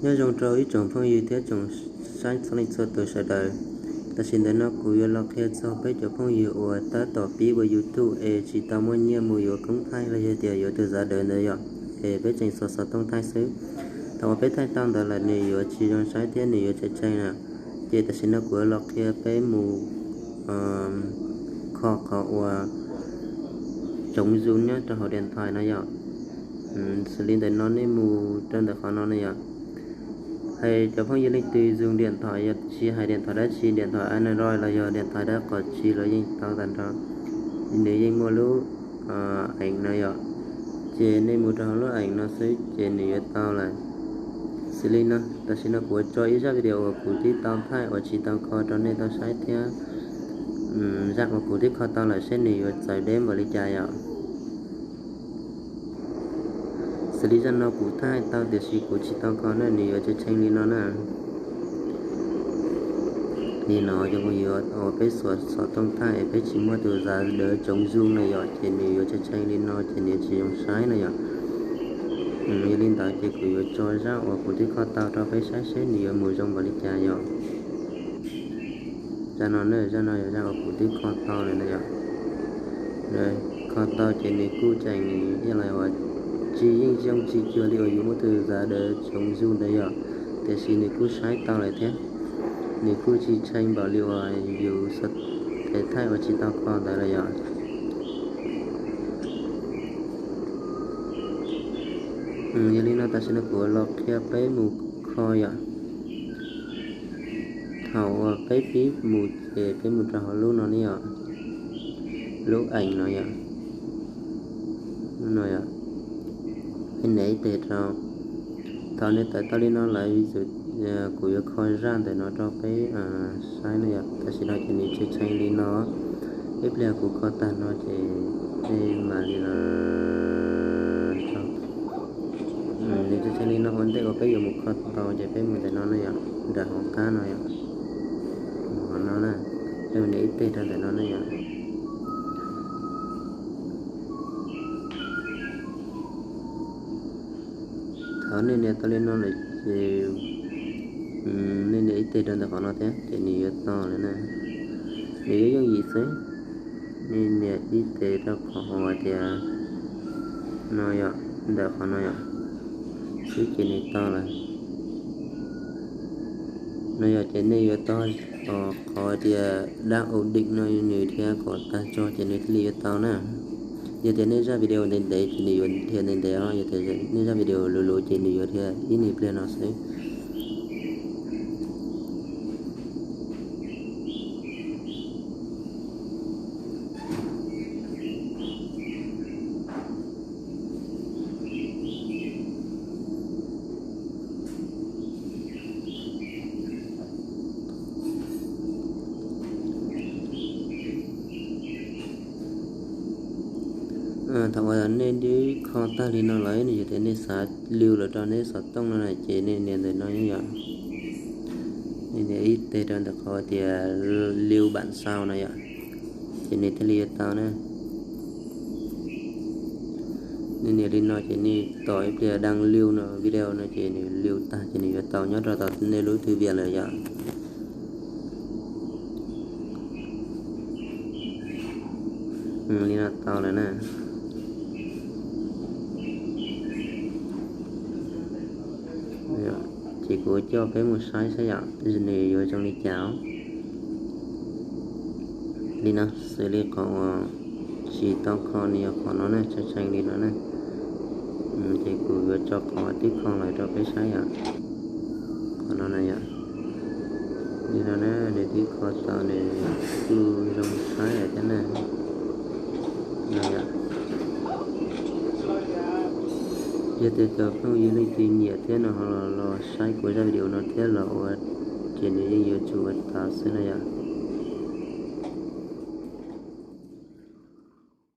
Nyob zoo rau ib tsoom phooj ywg thiab tsoom saib txhua leej txhua tus sawv daws. Tam sim ntawm no kuv yuav los qhia txog peb cov phooj ywg uas tab tom pib ua YouTube es tsis tau muaj nyiaj mus yuav koob thaij los yog tias yuav tus zav dawv ntawd yom, es peb tseem xov xov tooj thaij xwb. Thaum uas peb thaij tau ntawd lawm nws yuav tsis zoo saib thiab nws yuav tshee tshee na. Ces tam sim no kuv yuav los qhia peb mus kho qhov uas tsoov zoom nyob rau hauv điện thoại no yom. Xws li ntawm no nej mus rau ntawm qhov no na yom. Hais cov phooj ywg leej twg zoom điện thoại, yog tsis hais điện thoại dab tsi, điện thoại Android los yog điện thoại dab qhov tsi los yeej tau tag nrho. Nws yeej muaj lub ảnh no yom. Ces nej mus rau hauv lub ảnh no xwb ces nws yuav tau lawm. Xws li no, tam sim no kuv yuav tso ib zaj video uas kuv twb tau thaij uas tsis tau kho rau nej tau saib thiab zaj uas kuv twb kho tau lawm seb nws yuav txawv deb npaum li cas yom. Xws li zaj no kuv thaij tau tiam sis kuv tsis tau kho na, nws yuav tshee tshee li no na. Li no cov phooj ywg, uas peb xov tooj thaij es peb tsis muaj tus zav dawv tsoov zoom na yom, ces nws yuav tshee tshee li no ces nws tsis zoo saib na yom. Yog li ntawd ces kuv yuav tso zaj uas kuv twb kho tau rau peb saib seb nws yuav mus zoo npaum li cas yom. Zaj no na, zaj no yog zaj uas kuv twb kho tau lawm na yom. Kho tau ces nws kuj tseem ib los uas tsis yeej zoo tsis cuag li uas yus muaj tus zav dawv tsoov zoom ntawd yom, tiam sis nws kuj saib tau lawm thiab. Nws kuj tsis tshee npaum li uas yus xov thaij uas tsis tau kho ntawd lawm yom. Yog li no tam sim no kuv los qhia peb mus kho yom. Thaum uas peb pib mus ces peb mus rau hauv lub no ne yom, lub ảnh no yom, lub no yom, peb nias ib teg rau. Thaum nws tawm tau li no lawm, kuv yuav kho zaj ntawm no rau peb saib no yom. Tam sim no ces nws tshee tshee li no, ib pliag kuv kho tag no ces peb mam li los. Nws tshee tshee li no ua ntej uas peb yuav mus kho tau ces peb mus ntawm no na yom, nram hauv qab no yom, mus hauv no na, peb mus nias ib teg rau ntawm no na yom. Thaum nej nias tau li no lawm ces nej nias ib teg rau ntawm qhov no thiab ces nws yuav tau lawm na. Nws yuav yooj yim xwb, nej nias ib teg rau qhov hais tias no yom, ntawm qhov no yom, xwb ces nws tau lawm. No yom, ces nej yuav tau qhov tias đăng ổn định no nws thiaj kom tag tso ces nws thiaj li yuav tau na. Yog tias nej zaj video ntev ntev ces nws yuav dhia ntev ntev os, yog tias nej zaj video luv luv ces nws yuav dhia ib nyuag pliag no xwb. Thaum uas nej twb kho tag li no lawm, yog tias nej xav lưu lawm rau nej xov tooj no na ces nej nias ntawm no yom. Nej nias ib teg rau ntawm qhov tias lưu bản sao no yom, ces nws thiaj li yuav tau na. Nej nias li no ces nej tos ib pliag đăng lưu no video no ces nws lưu tag ces nws yuav tau nyob rau tom nej lub thư viện lawm yom. Li no tau lawm na. Ces kuv coj peb mus saib saib yom, nws yuav zoo li cas. Li no, xws li qhov uas tsis tau kho nws yog qhov no na, tshee tshee li no na. Ces kuv yuav tso qhov twb kho lawm rau peb saib yom. Qhov no na yom. Li no na, nws twb kho tau nws kuj zoo saib lawm thiab na. No yom. Yog tias cov phooj ywg leej twg nyiam thiab no ho los los saib kuv zaj video no thiab los ua, ces nws yeej yuav tsum ua tau xwb na yom.